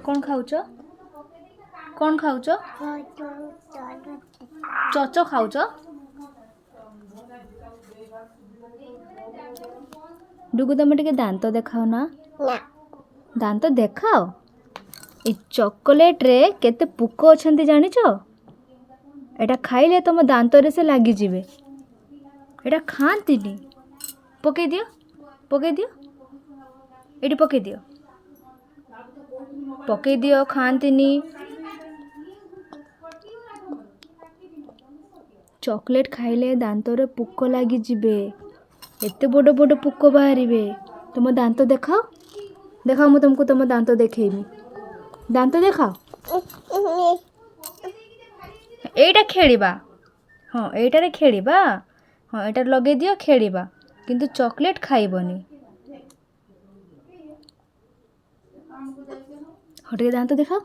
କ'ଣ ଖାଉଛ? କ'ଣ ଖାଉଛ? ଚଚ ଖାଉଛ? ଡୁଗୁ, ତମେ ଟିକେ ଦାନ୍ତ ଦେଖାଅ ନା। ଦାନ୍ତ ଦେଖାଅ। ଏ ଚକୋଲେଟ୍ରେ କେତେ ପୋକ ଅଛନ୍ତି ଜାଣିଛ? ଏଇଟା ଖାଇଲେ ତମ ଦାନ୍ତରେ ସେ ଲାଗିଯିବେ। ଏଇଟା ଖାଆନ୍ତିନି। ପକେଇ ଦିଅ, ପକେଇ ଦିଅ, ଏଇଠି ପକେଇ ଦିଅ, ପକେଇ ଦିଅ। ଖାଆନ୍ତିନି। ଚକୋଲେଟ୍ ଖାଇଲେ ଦାନ୍ତରେ ପୋକ ଲାଗିଯିବେ, ଏତେ ବଡ଼ ବଡ଼ ପୋକ ବାହାରିବେ। ତୁମ ଦାନ୍ତ ଦେଖାଅ, ଦେଖାଅ। ମୁଁ ତୁମକୁ ତୁମ ଦାନ୍ତ ଦେଖେଇବି। ଦାନ୍ତ ଦେଖାଅ। ଏଇଟା ଖେଳିବା। ହଁ, ଏଇଟାରେ ଖେଳିବା। ହଁ, ଏଇଟାରେ ଲଗେଇ ଦିଅ, ଖେଳିବା, କିନ୍ତୁ ଚକୋଲେଟ୍ ଖାଇବନି। ହଁ, ଟିକେ ଦାନ୍ତ ଦେଖାଅ।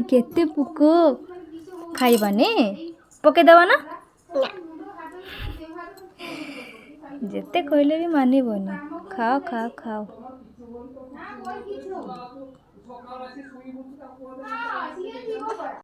କେତେ ପୋକ। ଖାଇବାନି, ପକେଇଦେବା ନା? ଯେତେ କହିଲେ ବି ମାନିବନି। ଖାଅ, ଖାଅ, ଖାଅ।